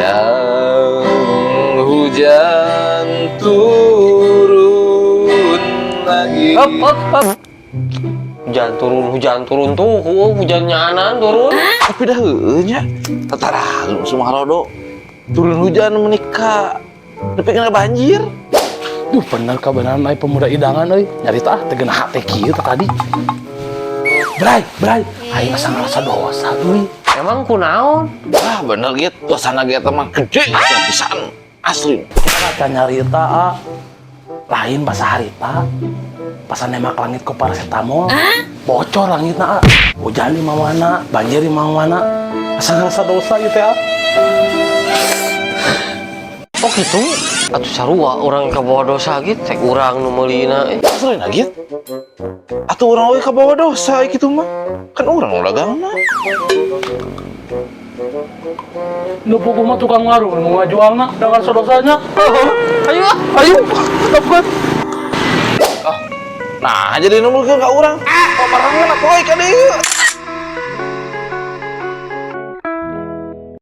Siang hujan turun lagi. Hop, hop, hop. Hujan turun tuh, oh, hujan nyanan turun. Tapi dah heueuh nya. Tatara lu rodo. Turun hujan menikah. Tapi kena banjir. Duh, bener kabeneran ai pemuda idangan euy. Nyarita ah teu geunah hate kieu teh tadi. Bray, Bray, aing asa ngerasa dosa euy. Emang kunaon? Ah, bener gitu. Suasana ge mah gede pisan. Asli. Kita nyarita ah. Lain bahasa harita. Pas nembak langit ku paracetamol. Bocor langitna ah. Hujan di mana, banjir di mana. Asa ngerasa dosa ieu teh ah. Oh gitu? Atuh sarua urang kabawa dosa gitu, cek urang nu meulina eh. Asli nah gitu. Atau urang oge kabawa dosa gitu mah. Kan urang nu dagangna. Nu puguh mah tukang warung nu ngajualna da ngerasa dosanya. Ayo ah. Ayo, dapet. Nah, jadi nu ka urang. Oh, barengan atuh euy ka dieu.